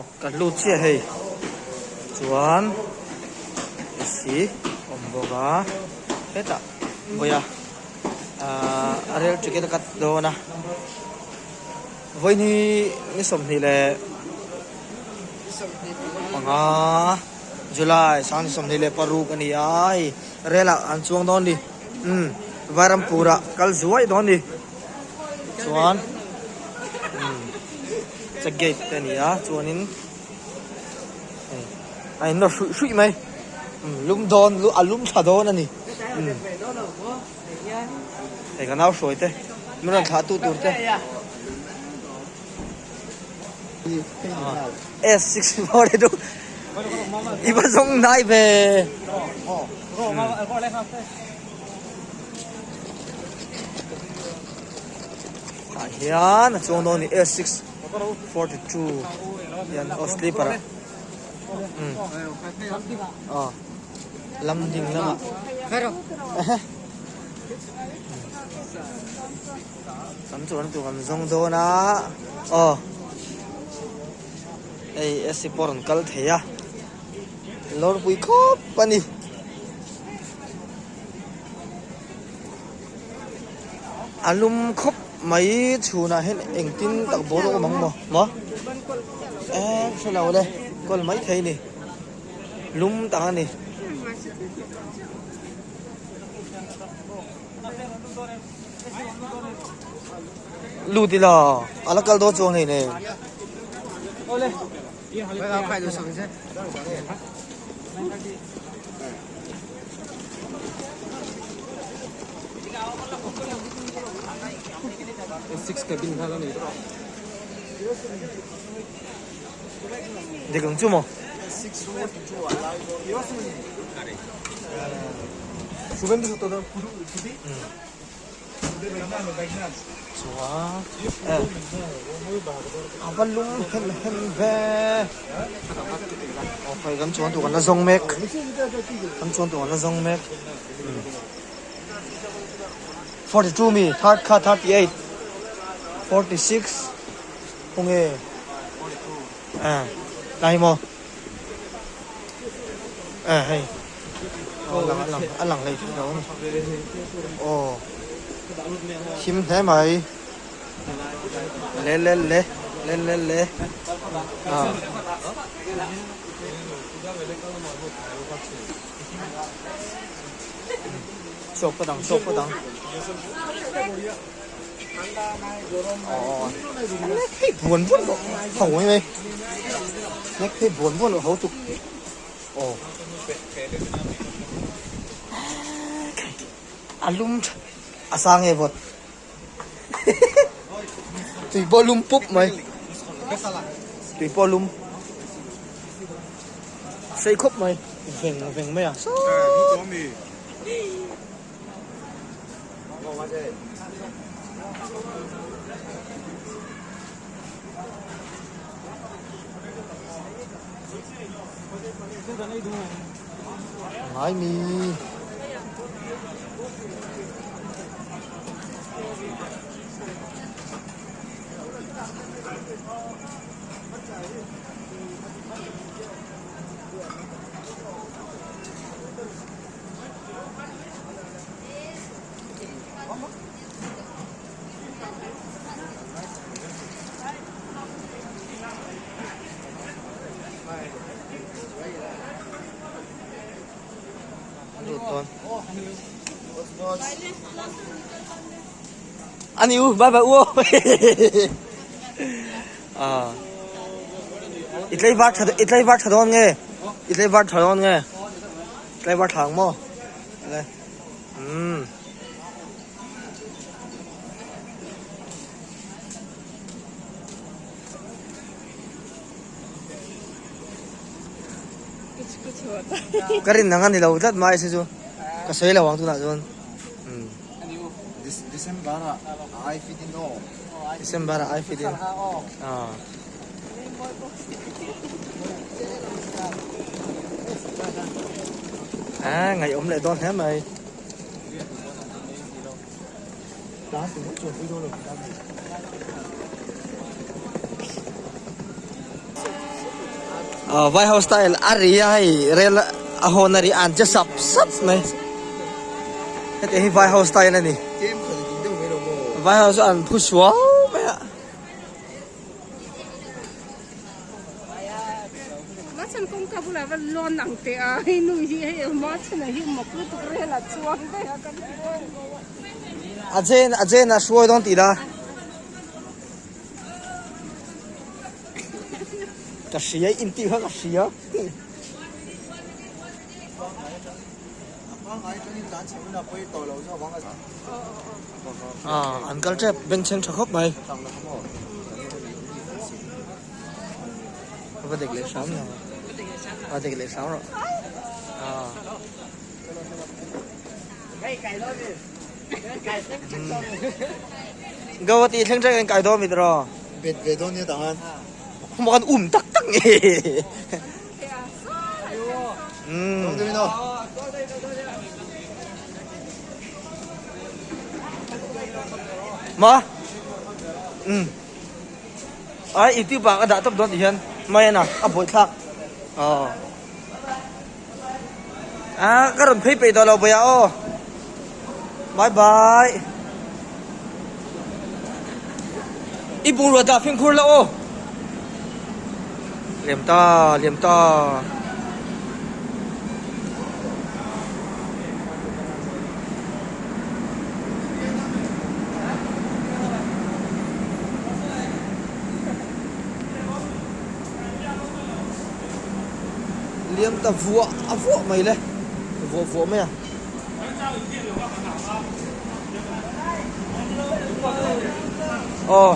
Kan lut chiah hei chuan AC awm bawk a hetah vawiah ahh a rel ticket a cut dawn a vawiin ni 20 leh panga July 2026 a ni a hei rel ah an chuang dawn a ni umm Vairampur ah kal zuai dawn a ni chuan umm check gate te a ni a chuanin hei a innawr hruih hruih mai umm lum dawn a lum thla dawn a ni umm hei ka nau hruai te min rawn thlah tu tur te S 64 te chu i va zawng hnai ve Tah hian a chuang dawn a ni S 642 hian aw sleeper ah umm aw lam ding lamah kan chuan tur kan zawng dawn a aw hei AC pawh a rawn kal thei a lawrpui khawp a ni. A lum khawp mai chhunah hian engtin tak ball a awm ang maw maw eh hre lo le kawl mai thei a ni lum tak a ni. Lut ila a la kal dawn chuang hei nen. Dik ang chu maw? Chuan a va lum hem hem ve aw hei kan chuan tur kan la zawng mek kan chuan tur kan la zawng mek 42 mi third kha 38 46 khawnge ah tlai maw eh hei aw lang a lang a lang hlei thei lo a ni aw him hle mai le le le le le le ah chhuak phawt ang chhuak phawt ang aw nek phei buan buan rawh ho mai mai nek phei buan buan rawh ho tuk aw a lum tha a sang nge vawt tui pawh lum pup mai tui pawh lum sei khawp mai veng veng mai a saww. Ngai mi. Ani u bye bye u à i tlei var tha i tlei var tha dawn nge i tlei var tha dawn nge tlei var tha ang maw le umm. Ka rin ang a ni lo tlat mai se chu ka sawi lo ang tunah chuan umm December ah ai fit in aw December ah ai fit in ah ah ngaihawm leh dawn hle mai. Vai ho style a ri a hei rel a hawn a ri an che sap sap mai. Heti hi vai ho style a ni. Vai ho chu an phu suau mai a. Machhan kawngka bulah va lawn ang teh a hei nu hi hei machhan ah hi mak lutuk rel a chuang daih a kan ti dawn. A chen a chen a hruai dawn tih la. Ka hria in tih kha ka hria. Ah an kal tep bengchheng tha khawp mai. Va dik leh hram lo. Va dik leh hram rawh. Ah. Gauhati thleng thleng in kai dawn mit rawh. Bet ve dawn nia tah khan. Maw kan um tak tak nge. Ma. Um. Ai YouTube ah ka dah tawp dawn ti hian mai ana a buai thlak. Aw. Ah, ka rawn phei peih tawh lo bawih ah aw. Bye bye. I bungrua dah fimkhur la aw. Liam ta, liam ta. Liam ta vuah a vuah mai le vuah vuah mai a. Aw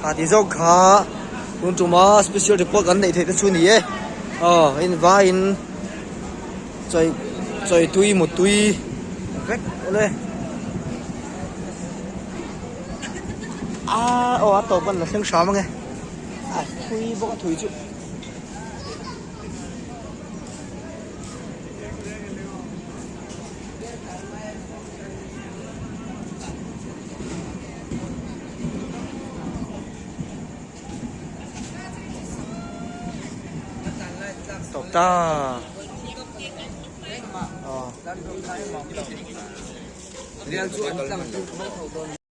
kha ti zawk kha tun tuma special report kan neih theih te chu ni e aw in vaiin chawi chawi tui mutui vek awle a aw a tawp an la thleng hram ange. A thui bawk a thui chu. Tawp ta. Aw.